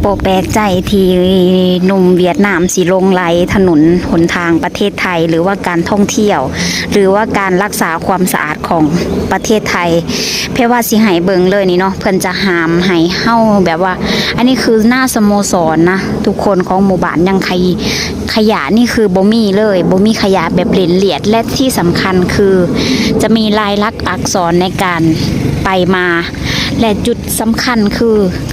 ບໍ່ແປກໃຈທີ່ໜຸ່ມຫວຽດນາມຊິຫຼົງໄຫຼຖະໜົນຫົນທາງປະເທດໄທ ຫຼືວ່າການທ່ອງທ່ຽວ ຫຼືວ່າການຮັກສາຄວາມສະອາດຂອງປະເທດໄທ. ແພວ່າຊິໃຫ້ເບິ່ງເລີຍນີ້ເນາະ, ເພິ່ນຈະຫ້າມໃຫ້ເຮົາແບບວ່າ ອັນນີ້ຄືໜ້າສະໂມສອນນະທຸກຄົນ ຂອງໝູ່ບ້ານ ຍັງຂະ ຂະຫຍະນີ້ຄືບໍ່ມີເລີຍ, ບໍ່ມີຂະຫຍະແບບເຫຼັ້ນລຽດ ແລະທີ່ສຳຄັນຄືຈະມີລາຍລັກອັກສອນໃນການໄປມາ ແລະຈຸດສຳຄັນຄື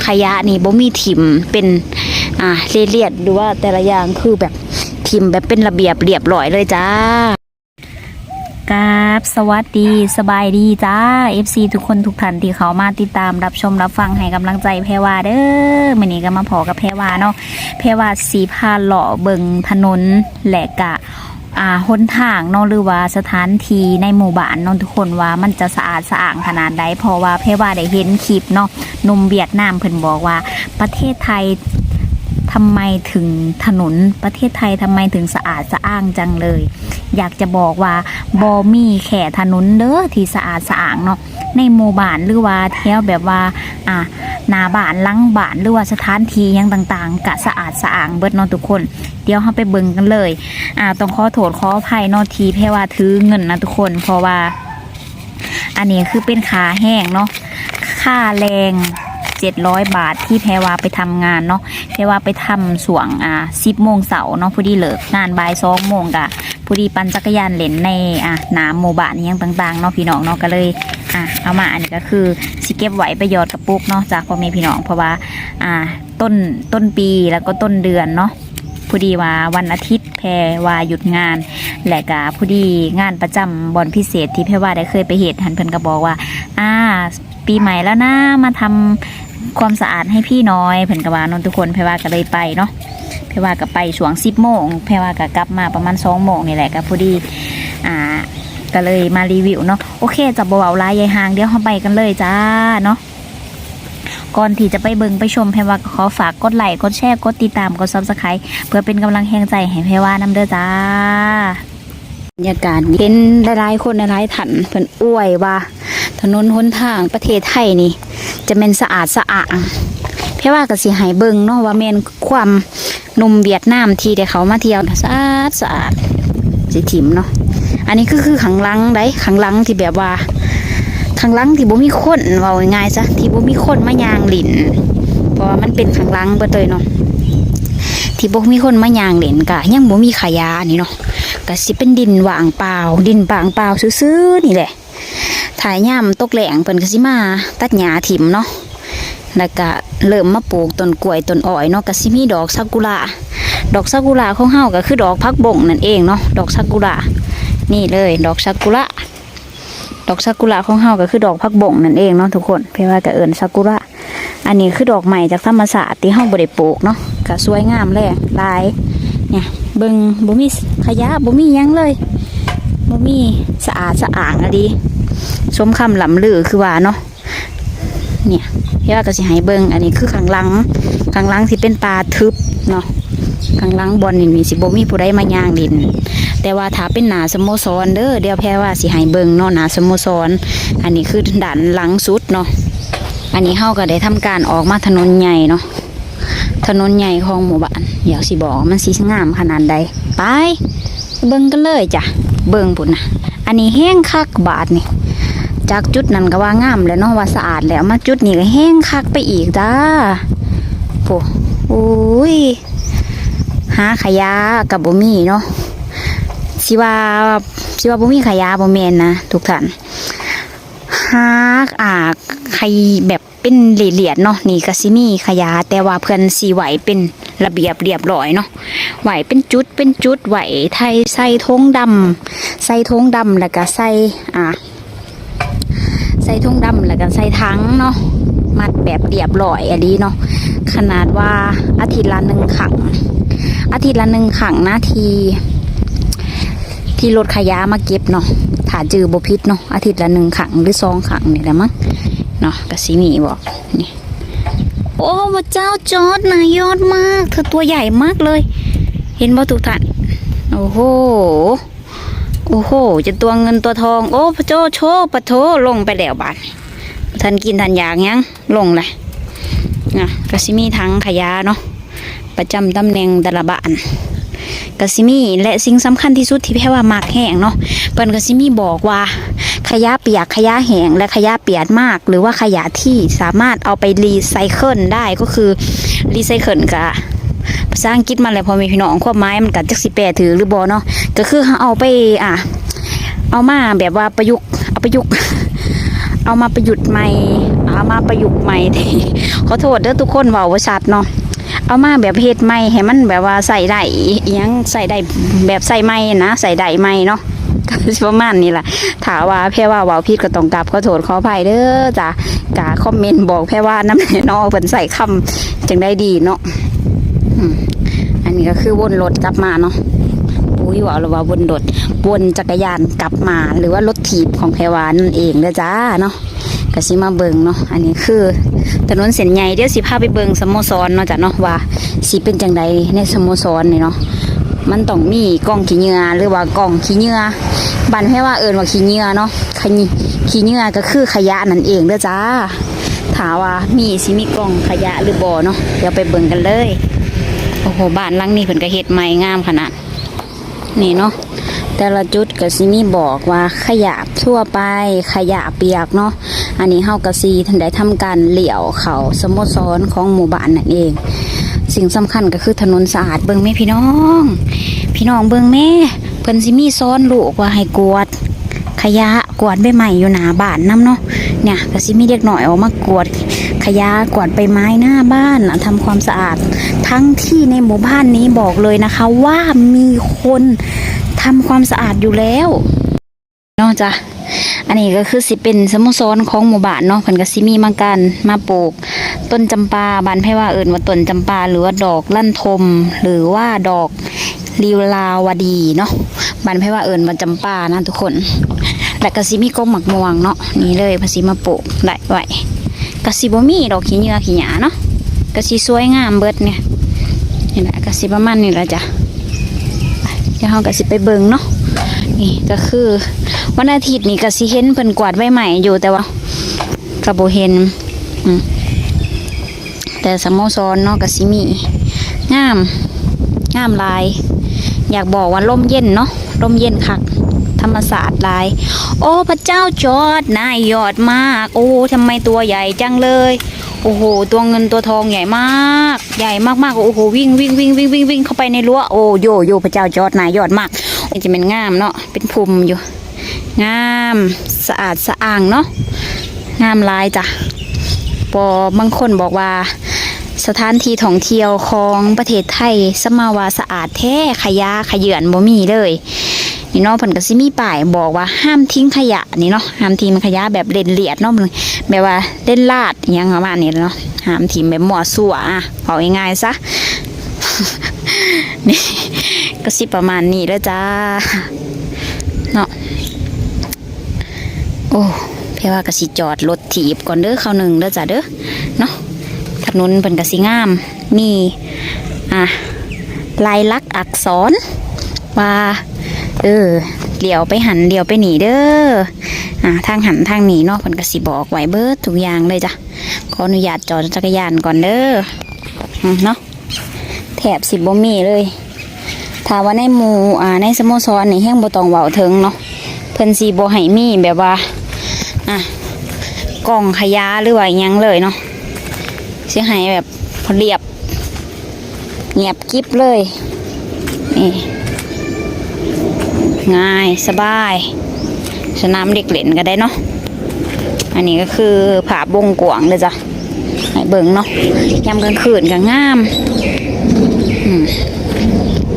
ຂະຫຍະນີ້ບໍ່ມີຖິ້ມເປັນ ອ່າ ເລດໆ ຫຼືວ່າແຕ່ລະຢ່າງຄືແບບຖິ້ມແບບເປັນລະບຽບລຽບລ້ອຍເລີຍຈ້າ. ກາບສະຫວັດດີ ສະບາຍດີຈ້າ ເອັຟຊີ ທຸກຄົນທຸກທ່ານທີ່ເຂົ້າມາຕິດຕາມ ຮັບຊົມ ຮັບຟັງ ໃຫ້ກຳລັງໃຈແພວາເດີ້. ມື້ນີ້ກໍມາພໍ້ກັບແພວາເນາະ, ແພວາຊິພາເລາະເບິ່ງຖະໜົນ ແລະກະ ອ່າ ຫົນທາງເນາະ ຫຼືວ່າສະຖານທີ່ໃນໝູ່ບ້ານເນາະທຸກຄົນ ວ່າມັນຈະສະອາດສະອ້າງຂະໜາດໃດ. ເພາະວ່າແພວາໄດ້ເຫັນຄລິບເນາະ ໜຸ່ມຫວຽດນາມເພິ່ນບອກວ່າ ປະເທດໄທທຳໄມເຖິງ ຖະໜົນປະເທດໄທທຳໄມເຖິງສະອາດສະອ້າງຈັງເລີຍ. ຢາກຈະບອກວ່າບໍ່ມີແຄ່ຖະໜົນເດີ້ທີ່ສະອາດສະອ້າງເນາະ, ໃນໝູ່ບ້ານ ຫຼືວ່າແຖວແບບວ່າ ອ່າ ໜ້າບ້ານ ຫຼັງບ້ານ ຫຼືວ່າສະຖານທີ່ຫຍັງຕ່າງໆ ກະສະອາດສະອ້າງເບິດເນາະທຸກຄົນ. ດຽວເຮົາໄປເບິ່ງກັນເລີຍ. ອ່າ ຕ້ອງຂໍໂທດຂໍອະໄພເນາະ ທີ່ແພວ່າຖືເງິນນະທຸກຄົນ ເພາະວ່າອັນນີ້ຄືເປັນຄ່າແຮງເນາະ, ຄ່າແຮງເຈັດຮ້ອຍບາດ ທີ່ແພວ່າໄປທຳງານເນາະ. ແພວ່າໄປທຳຊ່ວງ ອ່າ ສິບໂມງເຊົ້າເນາະ, ພໍດີເລີກງານບ່າຍສອງໂມງ ກະພໍດີປັ່ນຈັກກະຍານເຫຼັ້ນໃນ ອ່າ ໜ້າໝູ່ບ້ານຫຍັງຕ່າງໆເນາະ ພີ່ນ້ອງເນາະ. ກະເລີຍ ອ່າ ເອົາມາ ອັນນີ້ກະຄືຊິເກັບໄວ້ໄປຢອດກະປຸກເນາະ ຈາກພໍ່ແມ່ພີ່ນ້ອງ ເພາະວ່າ ອ່າ ຕົ້ນ ຕົ້ນປີ ແລ້ວກໍຕົ້ນເດືອນເນາະ ພໍດີວ່າວັນອາທິດແພວ່າຢຸດງານ ແລະກະພໍດີງານປະຈຳບ່ອນພິເສດທີ່ແພວ່າໄດ້ເຄີຍໄປເຮັດຫັ້ນ ເພິ່ນກໍບອກວ່າ ອ່າ ປີໃໝ່ແລ້ວນະ ມາທຳຄວາມສະອາດໃຫ້ພີ່ໜ້ອຍ ເພິ່ນກໍວ່າເນາະທຸກຄົນ. ແພວ່າກໍເລີຍໄປເນາະ, ແພວ່າກໍໄປຊ່ວງສິບໂມງ ແພວ່າກໍກັບມາປະມານສອງໂມງນີ້ແຫຼະ ກໍພໍດີ ອ່າ ກໍເລີຍມາຣີວິວເນາະ. ໂອເຄ ຈະບໍ່ເວົ້າຫຼາຍຢາຍຫ່າງ ດຽວເຮົາໄປກັນເລີຍຈ້າເນາະ. ກ່ອນທີ່ຈະໄປເບິ່ງໄປຊົມ ແພວ່າກໍຂໍຝາກກົດໄລ ກົດແຊ ກົດຕິດຕາມ ກົດ Subscribe ເພື່ອເປັນກຳລັງແຮງໃຈໃຫ້ແພວ່ານຳເດີ້ຈ້າ. ບັນຍາກາດ ເຫັນຫຼາຍໆຄົນຫຼາຍໆທ່ານເພິ່ນອວຍວ່າ ຖະໜົນຫົນທາງປະເທດໄທນີ້ຈະແມ່ນສະອາດສະອ້າງ. ແພວ່າກໍຊິໃຫ້ເບິ່ງເນາະວ່າແມ່ນຄວາມ ໜຸ່ມຫວຽດນາມທີ່ໄດ້ເຂົ້າມາທ່ຽວ ສະອາດສະອາດ ຊິຖິ້ມເນາະ. ອັນນີ້ຄື ຄືຂ້າງຫຼັງໃດ໋ ຂ້າງຫຼັງທີ່ແບບວ່າ ຂ້າງຫຼັງທີ່ບໍ່ມີຄົນ ເວົ້າງ່າຍໆຊະ ທີ່ບໍ່ມີຄົນມາຍ່າງຫຼິ້ນ ເພາະວ່າມັນເປັນຂ້າງຫຼັງເບິດເລີຍເນາະ ທີ່ບໍ່ມີຄົນມາຍ່າງຫຼິ້ນ. ກະຍັງບໍ່ມີຂະຫຍານີ້ເນາະ, ກະຊິເປັນດິນວ່າງເປົ່າ ດິນວ່າງເປົ່າຊື່ໆນີ້ແຫຼະ. ຖ້າຍາມຕົກແລ້ງເພິ່ນກໍຊິມາຕັດຫຍ້າຖິ້ມເນາະ ແລ້ວກໍເລີ່ມມາປູກຕົ້ນກ້ວຍຕົ້ນອ້ອຍເນາະ. ກໍຊິມີດອກຊາກຸຣະ, ດອກຊາກຸຣະຂອງເຮົາກໍຄືດອກຜັກບົ້ງນັ້ນເອງເນາະ, ດອກຊາກຸຣະ ນີ້ເລີຍ ດອກຊາກຸຣະ. ດອກຊາກຸຣະຂອງເຮົາກໍຄືດອກຜັກບົ້ງນັ້ນເອງເນາະທຸກຄົນ, ແປວ່າກໍເອີ້ນຊາກຸຣະ. ອັນນີ້ຄືດອກໄມ້ຈາກທຳມະຊາດທີ່ເຮົາບໍ່ໄດ້ປູກເນາະ, ກໍສວຍງາມແລງຫຼາຍ. ນີ້ເບິ່ງ ບໍ່ມີຂະຫຍະ ບໍ່ມີຫຍັງເລີຍ, ບໍ່ມີ, ສະອາດສະອ້າງອີ່ຫຼີ ສົມຄຳລ່ຳລືຄືວ່າເນາະ. ນີ້ ເວລາກໍຊິໃຫ້ເບິ່ງ, ອັນນີ້ຄືຂ້າງຫຼັງ, ຂ້າງຫຼັງຊິເປັນປ່າທຶບເນາະ, ຂ້າງຫຼັງບ່ອນນີ້ນີ້ຊິບໍ່ມີຜູ້ໃດມາຍ່າງຫຼິ້ນ. ແຕ່ວ່າຖ້າເປັນໜ້າສະໂມສອນເດີ, ດຽວແພວ່າຊິໃຫ້ເບິ່ງເນາະ, ໜ້າສະໂມສອນ. ອັນນີ້ຄືດ້ານຫຼັງສຸດເນາະ. ອັນນີ້ເຮົາກໍໄດ້ທຳການອອກມາຖະໜົນໃຫຍ່ເນາະ, ຖະໜົນໃຫຍ່ຂອງໝູ່ບ້ານ. ດຽວຊິບອກວ່າມັນຊິງາມຂະໜາດໃດ. ໄປ ເບິ່ງກັນເລີຍຈ້ະ, ເບິ່ງພຸ້ນນະ. ອັນນີ້ແຮງຄັກບາດນີ້, ຈາກຈຸດນັ້ນກໍວ່າງາມແລ້ວເນາະ, ວ່າສະອາດແລ້ວ, ມາຈຸດນີ້ກໍແຮງຄັກໄປອີກຈ້າ. ໂອ້ ໂອ້ຍ ຫາຂະຫຍາກໍບໍ່ມີເນາະ. ຊິວ່າ ຊິວ່າບໍ່ມີຂະຫຍາບໍ່ແມ່ນນະທຸກທ່ານ, ຫາ ອາ ໄຂ່ແບບ ເປັນລຽດໆເນາະ. ນີ້ກໍຊິມີຂະຫຍາ, ແຕ່ວ່າເພິ່ນຊິໄວ້ເປັນລະບຽບລຽບລ້ອຍເນາະ, ໄວ້ເປັນຈຸດເປັນຈຸດ, ໄວ້ໄທ ໃສ່ຖົງດຳ ໃສ່ຖົງດຳ ແລ້ວກໍໃສ່ ອ່າ ໃສ່ຖົງດຳ ແລ້ວກໍໃສ່ຖັງເນາະ, ມັດແບບລຽບລ້ອຍອີ່ຫຼີເນາະ. ຂະໜາດວ່າອາທິດລະໜຶ່ງຄັ້ງ, ອາທິດລະໜຶ່ງຄັ້ງນະ ທີ່ ທີ່ລົດຂະຫຍາມາເກັບເນາະ, ຖ້າຈື່ບໍ່ຜິດເນາະ, ອາທິດລະໜຶ່ງຄັ້ງ ຫຼື ສອງຄັ້ງນີ້ແຫຼະມັ້ງເນາະ. ກໍຊິມີບອກນີ້. ໂອ້ ພະເຈົ້າ ຈອດນະ ຍອດມາກ, ເທື່ອຕົວໃຫຍ່ມາກເລີຍ, ເຫັນບໍ່ທຸກທ່ານ? ໂອ້ໂຫ ໂອ້ໂຫ ຈະຕົວເງິນຕົວທອງ. ໂອ້ ພະໂຈໂຊ ປະໂທ ລົງໄປແລ້ວບາດນີ້, ບໍ່ທັນກິນທັນຢາກຫຍັງ ລົງແຫຼະ. ນະ ກໍຊິມີຖັງຂະຫຍະເນາະ ປະຈຳຕຳແໜ່ງແຕ່ລະບ້ານ ກໍຊິມີ ແລະ ສິ່ງສຳຄັນທີ່ສຸດທີ່ແພວ່າມັກແຮງເນາະ ເພິ່ນກໍຊິມີບອກວ່າ ຂະຫຍະປຽກ, ຂະຫຍະແຫ້ງ ແລະ ຂະຫຍະປຽກມາກ ຫຼືວ່າຂະຫຍະທີ່ສາມາດເອົາໄປຣີໄຊເຄິນໄດ້ ກໍຄືຣີໄຊເຄິນ ກະພາສາອັງກິດມາແຫຼະ ພໍ່ແມ່ພີ່ນ້ອງ ຄວາມໝາຍມັນກະຈັກຊິແປຖືກຫຼືບໍ່ເນາະ ກໍຄືເຮົາເອົາໄປ ອ່າ ເອົາມາແບບວ່າປະຍຸກ ເອົາປະຍຸກ ເອົາມາປະຍຸດໃໝ່ ເອົາມາປະຍຸກໃໝ່ ຂໍໂທດເດີທຸກຄົນ ເວົ້າບໍ່ຊັດເນາະ ເອົາມາແບບເຮັດໃໝ່ໃຫ້ມັນແບບວ່າໃຊ້ໄດ້ ອີ່ຫຍັງໃຊ້ໄດ້ ແບບໃຊ້ໃໝ່ນະ ໃຊ້ໄດ້ໃໝ່ເນາະ ກໍຊິປະມານນີ້ລະ ຖ້າວ່າແພວ່າເວົ້າຜິດກໍຕ້ອງກາບຂໍໂທດຂໍອະໄພເດີຈ້າ ກະຄອມເມັນບອກແພວ່ານຳແດ່ເນາະ ເພິ່ນໃຊ້ຄຳຈັ່ງໃດດີເນາະ ອືມ ອັນນີ້ກໍຄືວົນລົດກັບມາເນາະ ອຸ້ຍ ເວົ້າແລ້ວວ່າວົນລົດ ວົນຈັກກະຍານກັບມາ ຫຼືວ່າລົດຖີບຂອງແພວ່ານັ້ນເອງເດີຈ້າເນາະ ກໍຊິມາເບິ່ງເນາະ ອັນນີ້ຄືຖະໜົນເສັ້ນໃຫຍ່ ດຽວຊິພາໄປເບິ່ງສະໂມສອນເນາະຈ້າເນາະ ວ່າຊິເປັນຈັ່ງໃດໃນສະໂມສອນນີ້ເນາະ ມັນຕ້ອງມີກອງຂີ້ເຫຍື້ອ ຫຼືວ່າກອງຂີ້ເຫຍື້ອ ບ້ານແພວ່າເອີ້ນວ່າຂີ້ເຫຍື້ອເນາະ ຂະ ຂີ້ເຫຍື້ອກໍຄືຂະຫຍະນັ້ນເອງເດີຈ້າ ຖ້າວ່າມີ ຊິມີກອງຂະຫຍະຫຼືບໍ່ເນາະ ດຽວໄປເບິ່ງກັນເລີຍ ໂອ້ໂຫ ບ້ານຫຼັງນີ້ເພິ່ນກໍເຮັດໃໝ່ງາມຂະໜາດ ນີ້ເນາະ ແຕ່ລະຈຸດກໍຊິມີບອກວ່າຂະຫຍະທົ່ວໄປ ຂະຫຍະປຽກເນາະ ອັນນີ້ເຮົາກໍຊິໄດ້ທຳການລ້ຽວເຂົ້າສະໂມສອນຂອງໝູ່ບ້ານນັ້ນເອງ ສິ່ງສຳຄັນກໍຄືຖະໜົນສະອາດ ເບິ່ງແມ້ພີ່ນ້ອງ ພີ່ນ້ອງເບິ່ງແມ້ ເພິ່ນຊິມີສອນລູກວ່າໃຫ້ກວາດຂະຫຍະ ກວາດໃບໄມ້ຢູ່ໜ້າບ້ານນຳເນາະ ເນຍ ກໍຊິມີເດັກນ້ອຍອອກມາກວາດຂະຫຍະ ກວາດໃບໄມ້ໜ້າບ້ານ ທຳຄວາມສະອາດ ທັງທີ່ໃນໝູ່ບ້ານນີ້ບອກເລີຍນະຄະວ່າມີຄົນທຳຄວາມສະອາດຢູ່ແລ້ວເນາະຈ້າ ອັນນີ້ກໍຄືຊິເປັນສະໂມສອນຂອງໝູ່ບ້ານເນາະ ເພິ່ນກໍຊິມີມາການມາປູກຕົ້ນຈຳປາ ບ້ານໃຜວ່າເອີ້ນວ່າຕົ້ນຈຳປາ ຫຼືວ່າດອກລັນທົມ ຫຼືວ່າດອກ ລີລາວະດີເນາະ ບ້ານໃຜວ່າເອີ້ນວ່າຈຳປານະທຸກຄົນ ແລ້ວກໍຊິມີກົກໝາກມ່ວງເນາະ ນີ້ເລີຍ ເພິ່ນຊິມາປູກໄດ້ໄວ້ ກໍຊິບໍ່ມີດອກຂີ້ເຫຍື້ອຂີ້ຫຍ້າເນາະ ກໍຊິສວຍງາມເບິດນີ້ ນີ້ແຫຼະ ກໍຊິປະມານນີ້ລະຈ້າ ດຽວເຮົາກໍຊິໄປເບິ່ງເນາະ ນີ້ກໍຄືວັນອາທິດນີ້ກໍຊິເຫັນເພິ່ນກວາດໃບໄມ້ຢູ່ ແຕ່ວ່າກໍບໍ່ເຫັນ ອືມ ແຕ່ສະໂມສອນເນາະ ກະຊິມີ ງາມ ງາມຫຼາຍ ຢາກບອກວ່າລົມເຢັນເນາະ ລົມເຢັນຄັກ ທຳມະຊາດຫຼາຍ ໂອ້ ພະເຈົ້າ ຈອດນາຍ ຍອດມາກ ໂອ້ ທຳໄມຕົວໃຫຍ່ຈັງເລີຍ ໂອ້ໂຫ ຕົວເງິນຕົວທອງໃຫຍ່ມາກ ໃຫຍ່ມາກໆ ໂອ້ໂຫ ວິ່ງ ວິ່ງ ວິ່ງ ວິ່ງ ວິ່ງ ວິ່ງເຂົ້າໄປໃນຮົ້ວ ໂອ້ ໂຢ ໂຢ ພະເຈົ້າ ຈອດນາຍ ຍອດມາກ ນີ້ຈະແມ່ນງາມເນາະ ເປັນພຸ່ມຢູ່ ງາມ ສະອາດສະອ້າງເນາະ ງາມຫຼາຍຈ້ະ ບໍ່ ບາງຄົນບອກວ່າສະຖານທີ່ທ່ອງທ່ຽວຂອງປະເທດໄທ ສະມາວ່າສະອາດແທ້ ຂະຫຍະຂະເຫຍື້ອນບໍ່ມີເລີຍ ນີ້ເນາະ ເພິ່ນກໍຊິມີປ້າຍບອກວ່າຫ້າມຖິ້ມຂະຫຍະນີ້ເນາະ ຫ້າມຖິ້ມຂະຫຍະແບບເຫຼັ້ນລຽດເນາະ ແບບວ່າເຫຼັ້ນລາດ ອີ່ຫຍັງປະມານນີ້ເນາະ ຫ້າມຖິ້ມແບບມົ້ວຊົ່ວ ອະ ເວົ້າງ່າຍໆຊະ ນີ້ກໍຊິປະມານນີ້ເດີຈ້າ ເນາະ ໂອ້ ແພວ່າກໍຊິຈອດລົດຖີບກ່ອນເດີ ຄາວໜຶ່ງເດີຈ້າເດີ ເນາະ ຖະໜົນເພິ່ນກໍຊິງາມ ມີ ອ່າ ລາຍລັກອັກສອນ ວ່າ ເອີ ລ້ຽວໄປຫັ້ນ ລ້ຽວໄປນີ້ເດີ ອ່າ ທາງຫັ້ນທາງນີ້ເນາະ ເພິ່ນກໍຊິບອກໄວ້ເບິດທຸກຢ່າງເລີຍຈ້ະ ຂໍອະນຸຍາດຈອດຈັກກະຍານກ່ອນເດີ ອືມ ເນາະ ແທບຊິບໍ່ມີເລີຍ ຖ້າວ່າໃນໝູ່ ອ່າ ໃນສະໂມສອນນີ້ແຮງບໍ່ຕ້ອງເວົ້າເຖິງເນາະ ເພິ່ນຊິບໍ່ໃຫ້ມີແບບວ່າ ອ່າ ກອງຂະຫຍະ ຫຼືວ່າອີ່ຫຍັງເລີຍເນາະ ຊິໃຫ້ແບບລຽບ ງຽບກິບເລີຍ ນີ້ ງ່າຍສະບາຍ ສະໜາມເດັກເຫຼັ້ນກໍໄດ້ເນາະ ອັນນີ້ກໍຄືພາບວົງກວ້າງເດີຈ້ະ ໃຫ້ເບິ່ງເນາະ ຍາມກາງຄືນກໍງາມ ອືມ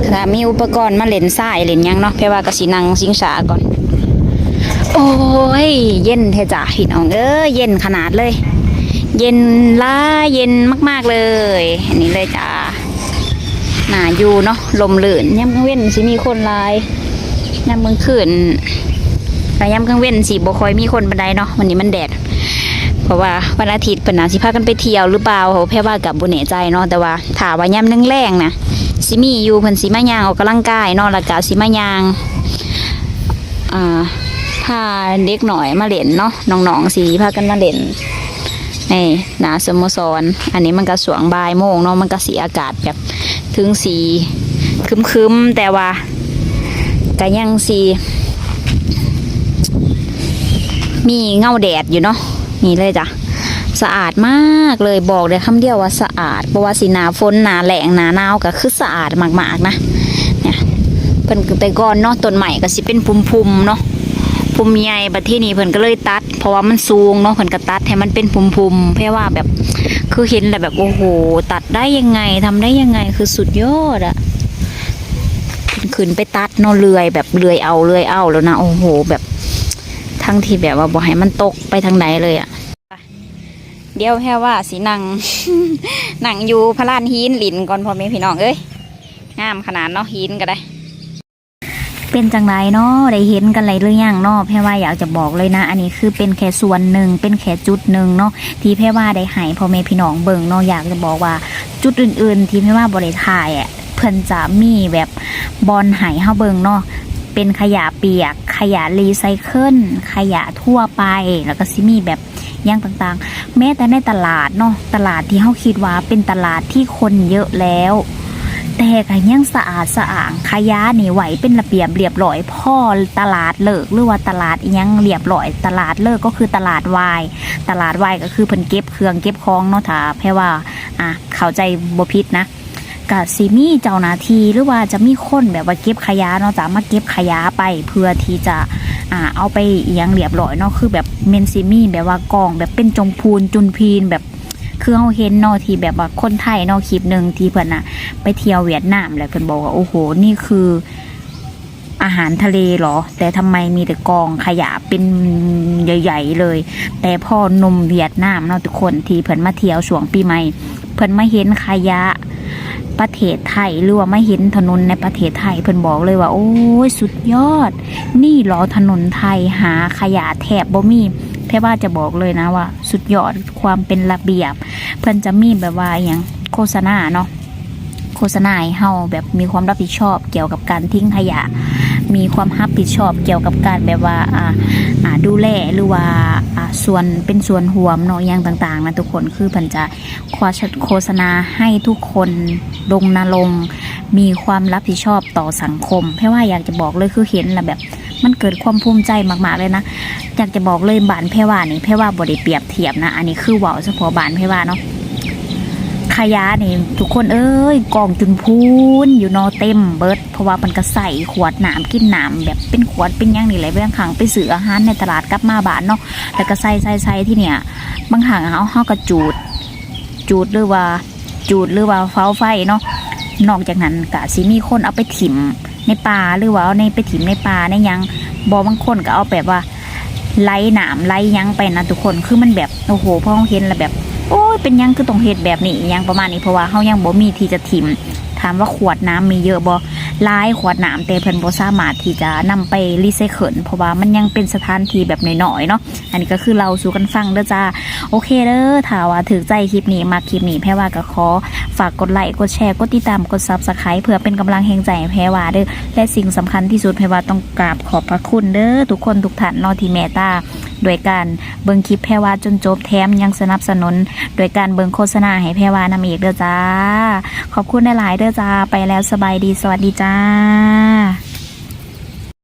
ຖ້າມີອຸປະກອນມາຫຼິ້ນຊາຍຫຼິ້ນຫຍັງເນາະ ແພວ່າກໍຊິນັ່ງຊິງຊ້າກ່ອນ ໂອ້ຍ ເຢັນແທ້ຈ້ະ ພີ່ນ້ອງເອີຍ ເຢັນຂະໜາດເລີຍ ເຢັນຫຼາຍ ເຢັນມາກໆເລີຍ ອັນນີ້ເລີຍຈ້າ ໜ້າຢູ່ເນາະ ລົມລື່ນ ຍາມກາງເວັນຊິມີຄົນຫຼາຍ ຍາມກາງຄືນ ແລະ ຍາມກາງເວັນຊິບໍ່ຄ່ອຍມີຄົນປານໃດເນາະ ມື້ນີ້ມັນແດດ ເພາະວ່າວັນອາທິດເພິ່ນອາດຊິພາກັນໄປທ່ຽວຫຼືເປົ່າ ແພວ່າກໍບໍ່ແນ່ໃຈເນາະ ແຕ່ວ່າຖ້າວ່າຍາມແລງໆນະ ຊິມີຢູ່ ເພິ່ນຊິມາຍ່າງອອກກຳລັງກາຍເນາະ ແລ້ວກໍຊິມາຍ່າງ ອ່າ ພາເດັກນ້ອຍມາຫຼິ້ນເນາະ ນ້ອງໆຊິພາກັນມາຫຼິ້ນ ນີ້ ໜ້າສະໂມສອນ. ອັນນີ້ມັນກໍຊ່ວງບ່າຍໂມງເນາະ, ມັນກໍຊິອາກາດແບບເຖິງຊິຄຶ້ມໆ ແຕ່ວ່າກໍຍັງຊິມີເງົາແດດຢູ່ເນາະ. ນີ້ເລີຍຈ້ະ ສະອາດມາກເລີຍ, ບອກໄດ້ຄຳດຽວວ່າສະອາດ. ບໍ່ວ່າຊິໜ້າຝົນ ໜ້າແລ້ງ ໜ້າໜາວ ກໍຄືສະອາດມາກໆນະ. ເນຍ ເພິ່ນ ແຕ່ກ່ອນເນາະ ຕົ້ນໄມ້ກໍຊິເປັນພຸ່ມໆເນາະ, ພຸ່ມໃຫຍ່. ບັດທີນີ້ເພິ່ນກໍເລີຍຕັດ ເພາະວ່າມັນສູງເນາະ, ເພິ່ນກໍຕັດໃຫ້ມັນເປັນພຸ່ມໆ. ແພວ່າແບບ ຄືເຫັນແລ້ວແບບ ໂອ້ໂຫ ຕັດໄດ້ຍັງໄງ ທຳໄດ້ຍັງໄງ ຄືສຸດຍອດອະ. ເພິ່ນຂຶ້ນໄປຕັດເນາະ ເລື່ອຍ ແບບເລື່ອຍເອົາ ເລື່ອຍເອົາແລ້ວນະ. ໂອ້ໂຫ ແບບ ທັງທີ່ແບບວ່າບໍ່ໃຫ້ມັນຕົກໄປທາງໃດເລີຍອະ. ດຽວແພວ່າຊິນັ່ງ ນັ່ງຢູ່ພະລານຫີນຫຼິ້ນກ່ອນ ພໍ່ແມ່ພີ່ນ້ອງເອີຍ. ງາມຂະໜາດເນາະ ຫີນກໍໄດ້. ເປັນຈັ່ງໃດເນາະ ໄດ້ເຫັນກັນແລ້ວຫຼືຍັງເນາະ? ແພວ່າຢາກຈະບອກເລີຍນະ ອັນນີ້ຄືເປັນແຄ່ສ່ວນໜຶ່ງ ເປັນແຄ່ຈຸດໜຶ່ງເນາະ ທີ່ແພວ່າໄດ້ໃຫ້ພໍ່ແມ່ພີ່ນ້ອງເບິ່ງເນາະ. ຢາກຈະບອກວ່າຈຸດອື່ນໆທີ່ແພວ່າບໍ່ໄດ້ຖ່າຍອະ ເພິ່ນຈະມີແບບບ່ອນໃຫ້ເຮົາເບິ່ງເນາະ, ເປັນຂະຫຍະປຽກ ຂະຫຍະຣີໄຊເຄິນ ຂະຫຍະທົ່ວໄປ ແລ້ວກໍຊິມີແບບ ຫຍັງຕ່າງໆ ແມ້ແຕ່ໃນຕະຫຼາດເນາະ, ຕະຫຼາດທີ່ເຮົາຄິດວ່າເປັນຕະຫຼາດທີ່ຄົນເຍອະແລ້ວ ແຕ່ກໍຍັງສະອາດສະອ້າງ, ຂະຫຍະນີ້ໄວ້ເປັນລະບຽບລຽບຮ້ອຍ. ພໍຕະຫຼາດເລີກ ຫຼືວ່າຕະຫຼາດອີ່ຫຍັງລຽບຮ້ອຍ, ຕະຫຼາດເລີກກໍຄືຕະຫຼາດວາຍ, ຕະຫຼາດວາຍກໍຄືເພິ່ນເກັບເຄື່ອງເກັບຂອງເນາະ, ຖ້າແພວ່າ ອ່າ ເຂົ້າໃຈບໍ່ຜິດນະ. ກະຊິມີເຈົ້າໜ້າທີ່ ຫຼືວ່າຈະມີຄົນແບບວ່າເກັບຂະຫຍະເນາະ ຈະມາເກັບຂະຫຍະໄປ ເພື່ອທີ່ຈະ ອ່າ ເອົາໄປອີ່ຫຍັງລຽບຮ້ອຍເນາະ. ຄືແບບແມ່ນຊິມີແບບວ່າກອງແບບເປັນຈົງພູນຈຸນພີນ ແບບຄືເຮົາເຫັນເນາະ ທີ່ແບບວ່າຄົນໄທເນາະ ຄລິບໜຶ່ງທີ່ເພິ່ນນະໄປທ່ຽວຫວຽດນາມ ແລ້ວເພິ່ນບອກວ່າ ໂອ້ໂຫ ນີ້ຄື ອາຫານທະເລເຫລ? ແຕ່ທຳໄມມີແຕ່ກອງຂະຫຍະເປັນໃຫຍ່ໆເລີຍ? ແຕ່ພໍໜຸ່ມຫວຽດນາມເນາະທຸກຄົນ ທີ່ເພິ່ນມາທ່ຽວຊ່ວງປີໃໝ່ ເພິ່ນມາເຫັນຂະຫຍະປະເທດໄທ ຫຼືວ່າມາເຫັນຖະໜົນໃນປະເທດໄທ ເພິ່ນບອກເລີຍວ່າ ໂອ້ຍ ສຸດຍອດ! ນີ້ເຫລອຖະໜົນໄທ? ຫາຂະຫຍະແທບບໍ່ມີ. ແພວ່າຈະບອກເລີຍນະວ່າ ສຸດຍອດຄວາມເປັນລະບຽບ. ເພິ່ນຈະມີແບບວ່າອີ່ຫຍັງ ໂຄສະນາເນາະ ໂຄສະນາໃຫ້ເຮົາແບບມີຄວາມຮັບຜິດຊອບກ່ຽວກັບການຖິ້ມຂະຫຍະ, ມີຄວາມຮັບຜິດຊອບກ່ຽວກັບການແບບວ່າ ອ່າ ອ່າ ດູແລ ຫຼືວ່າ ອ່າ ສ່ວນ ເປັນສ່ວນຮ່ວມເນາະ ອີ່ຫຍັງຕ່າງໆນະທຸກຄົນ. ຄືເພິ່ນຈະໂຄສະນາໃຫ້ທຸກຄົນລົງນະລົງ ມີຄວາມຮັບຜິດຊອບຕໍ່ສັງຄົມ. ແພວ່າຢາກຈະບອກເລີຍ ຄືເຫັນແລ້ວແບບ ມັນເກີດຄວາມພູມໃຈມາກໆເລີຍນະ. ຢາກຈະບອກເລີຍ ບ້ານແພວ່ານີ້ ແພວ່າບໍ່ໄດ້ປຽບທຽບນະ, ອັນນີ້ຄືເວົ້າສະເພາະບ້ານແພວ່າເນາະ. ຂະຫຍະນີ້ທຸກຄົນເອີຍ ກອງຈົນພູນຢູ່ເນາະ ເຕັມເບິດ. ເພາະວ່າເພິ່ນກໍໃສ່ຂວດນ້ຳ ກິນນ້ຳແບບເປັນຂວດເປັນຫຍັງນີ້ແຫຼະ, ບາງຄັ້ງໄປຊື້ອາຫານໃນຕະຫຼາດກັບມາບ້ານເນາະ ແລ້ວກໍໃສ່ໆໆ ທີເນີ້ຍ ບາງຄັ້ງເຮົາ ເຮົາກໍຈູດ ຈູດ ຫຼືວ່າ ຈູດ ຫຼືວ່າເຝົ້າໄຟເນາະ. ນອກຈາກນັ້ນກະຊິມີຄົນເອົາໄປຖິ້ມໃນປ່າ ຫຼືວ່າເອົາໃນ ໄປຖິ້ມໃນປ່າໃນຫຍັງ ບໍ່ ບາງຄົນກໍເອົາແບບວ່າໄຫຼນ້ຳໄຫຼຫຍັງໄປນະທຸກຄົນ. ຄືມັນແບບ ໂອ້ໂຫ ພໍເຮົາເຫັນແລ້ວແບບ ໂອ້ຍ ເປັນຫຍັງຄືຕ້ອງເຮັດແບບນີ້ ອີ່ຫຍັງປະມານນີ້. ເພາະວ່າເຮົາຍັງບໍ່ມີທີ່ຈະຖິ້ມ. ຖາມວ່າຂວດນ້ຳມີເຍອະບໍ່? ຫຼາຍຂວດນ້ຳ ແຕ່ເພິ່ນບໍ່ສາມາດທີ່ຈະນຳໄປຣີໄຊເຄິນ ເພາະວ່າມັນຍັງເປັນສະຖານທີ່ແບບນ້ອຍໆເນາະ. ອັນນີ້ກໍຄືເລົ່າສູ່ກັນຟັງເດີຈ້າ. ໂອເຄເດີ ຖ້າວ່າຖືກໃຈຄລິບນີ້ ມັກຄລິບນີ້ ແພວ່າກໍຂໍຝາກກົດໄລ ກົດແຊ ກົດຕິດຕາມ ກົດ Subscribe ເພື່ອເປັນກຳລັງແຮງໃຈໃຫ້ແພວ່າເດີ. ແລະ ສິ່ງສຳຄັນທີ່ສຸດ ແພວ່າຕ້ອງກາບຂອບພະຄຸນເດີ ທຸກຄົນທຸກທ່ານເນາະ ທີ່ເມດຕາດ້ວຍການເບິ່ງຄລິບແພວ່າຈົນຈົບ ແຖມຍັງສະໜັບສະໜູນດ້ວຍການເບິ່ງໂຄສະນາໃຫ້ແພວ່ານຳອີກເດີຈ້າ. ຂອບຄຸນຫຼາຍໆເດີຈ້າ. ໄປແລ້ວ ສະບາຍດີ ສະຫວັດດີຈ້າ.